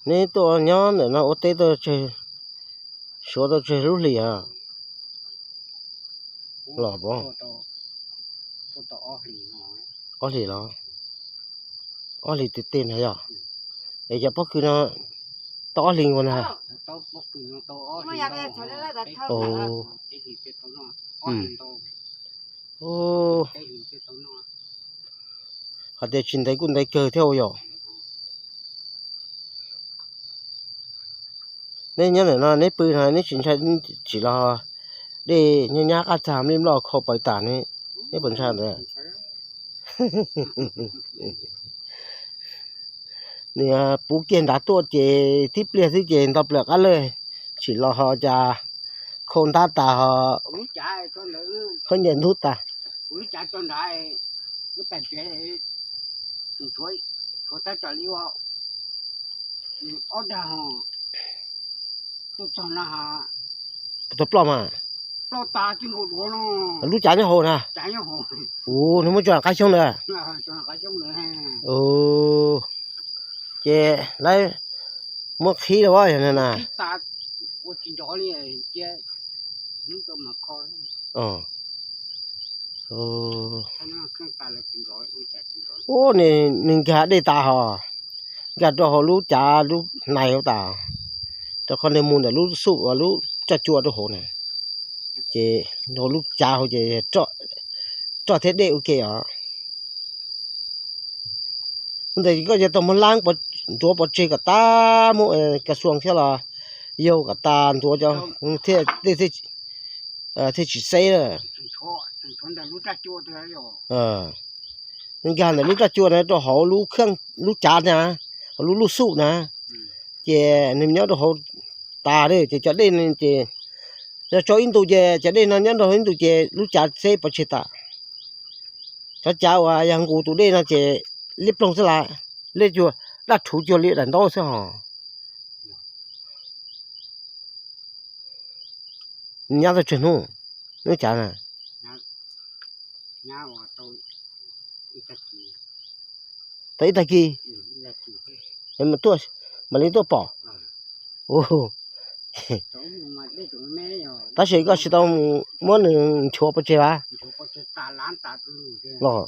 Neb tuaj nyob ntawm no ua teb tau tsawg, suav tau tsawg lub hlis a? Los pov, ob hlis los? Ob hlis tiag tiag na yog? Es cov pob kws no tau ob hlis ua na? Hais tias tsis ntev kuj ntev kawg thiab ua yom. Neb nyob ntawm no neb pw no neb tsis ntshai tsim los dej nyab nyab qab txag nplij nploj khau paws tas ne, neb puas ntshai ntawd? Nws puv kiag nrad tuaj ces tib pliag xwb ces nto plaws qab lawm, tsim los ho cas khau ntab tas ho, ho ncaws ntub tas. Tau ploj mas, lub cav nyob hauv na. Ua nws muab tso qab xyoob ntawd. Ces lawv muab qhib los yog na. Ua, nws nkag dej tas hos, nkag rau hauv lub cav lub hnais hauv tas, rau qhov nws mus ntawm lub xuj lub raj cua rau hauv na, ces rau lub cav hauv ces roj thiab dej ua ke os. Ntawm koj yuav tau muab laab ntuav pov tseg kom tas, muab kas xuas thiab los yau kom tas ntuav cov thiaj, thiaj tsis xeb na. Nkag ntawm lub raj cua na rau hauv lub cav na, hauv lub lub xuj na, ces nws nyob rau hauv tas ces cov dej ces yog tso ib ntus ces cov dej no nyob rau hauv ib ntus ces lub cav xeb pov tseg tas. Cov cav uas yog nqus tus dej no ces liab ploog xwb las, liab cuag dab rhuv cuag li daim ntaub xwb hos. Nyab tau tsawg hnub, lub cav na? Tau ib tag kis, mam li tuaj pom. Tab sis koj tsis tau muab nws nchuav pov tseg a? Los,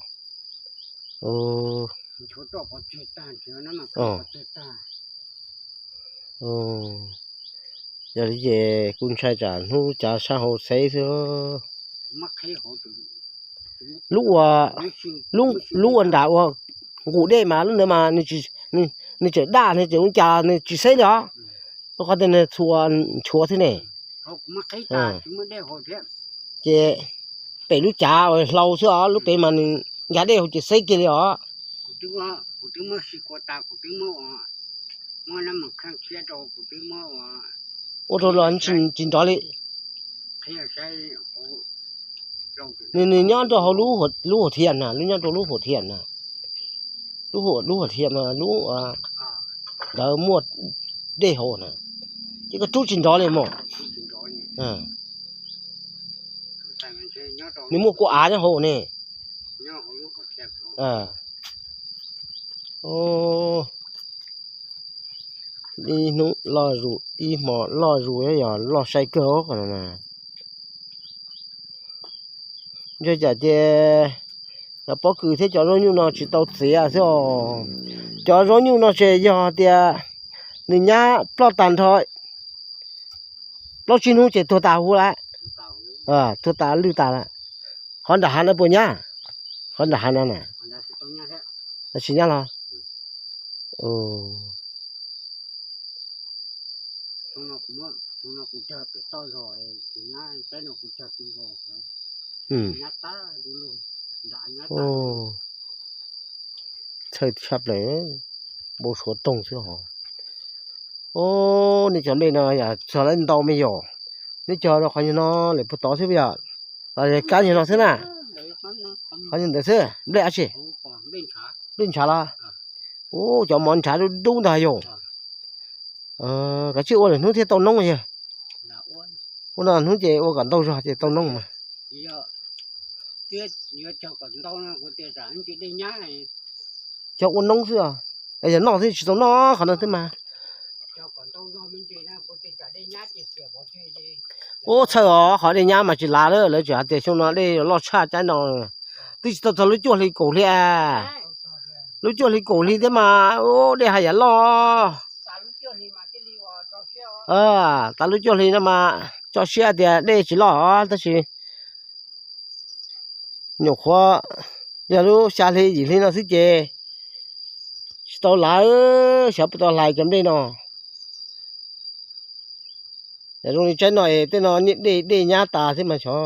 yog li ces kuv ntshai tsam hnub cav sab hauv xeb xwb. Lub ua, lub ua nram ua nqus dej mas lub ntawd mas nws tseem daj, nws tseem ua cas nws tsis xeb li os. Rau qhov tias nws txhua nchuav thiab ne. Ces pem lub cav uas hlau xwb os, lub pem mas nws nkag dej hauv ces xeb kiag li os. Ua rau los tsis nrov li. Nws, nws nyob rau hauv lub hauv thiam na, lub nyob rau lub hauv thiam na. Lub hauv thiam mas lub ntawd muaj dej hauv na, ces koj rub tsis nrov li mog. Nws muaj kua av nyob hauv ne. Ib hnub loj zus ib hmo loj zus, yog loj sai kawg os. Ntshai tsam ces cov pob kws thiab cov zaub nyuj no tsis tau txiav xwb os. Cov zaub nyuj no ces yog tias nws nyab ploj tag nrho plaub tsib hnub ces tuag tas huv lawm, tuag tas lwj tas lawm. Qhov nram hav no puas nyab? Qhov nram hav no na, tsis nyab los? Txhawj tshaj plaws, npau suav toog xwb hos. Os, nej cov nplej no yam txog lawv ntau me yom. Neb cog rau qhov nyuag no lawm puag tod xwb yom? Los kab nyuag no xwb na? Qhov nyuag ntawd xwb, nplej dab tsi? Nplej ntshav los? Ub, cov mov ntshav dub dub ntag yom. Kav tsij ua lwm hnub thiaj tau noob yog. Ua no hnub ces ua kom ntau zog ces tau noob mas. Cog ua noob xwb os. Yog noj xwb tsis tau noj qhov no xwb mas. Ub, txhawj os, qhov dej nyab mas tsis lav lawm, lawv tseem hais tias xyoo no dej loj tshaj caij no. Twb tsis tau txog lub cuaj hli kaum hli, lub cuaj hli kaum hli thiab mas ub, dej haj yam loj. Tas lub cuaj hli no mas tso siab tias dej tsis loj os, tab sis nyuam qhuav yog lub xya hli yim hli no xwb ces tsis tau lav, xyov puas tau hlais cov nplej no. Yam zoo li tsaib no es tej no niaj dej dej nyab tas thiab mas xyov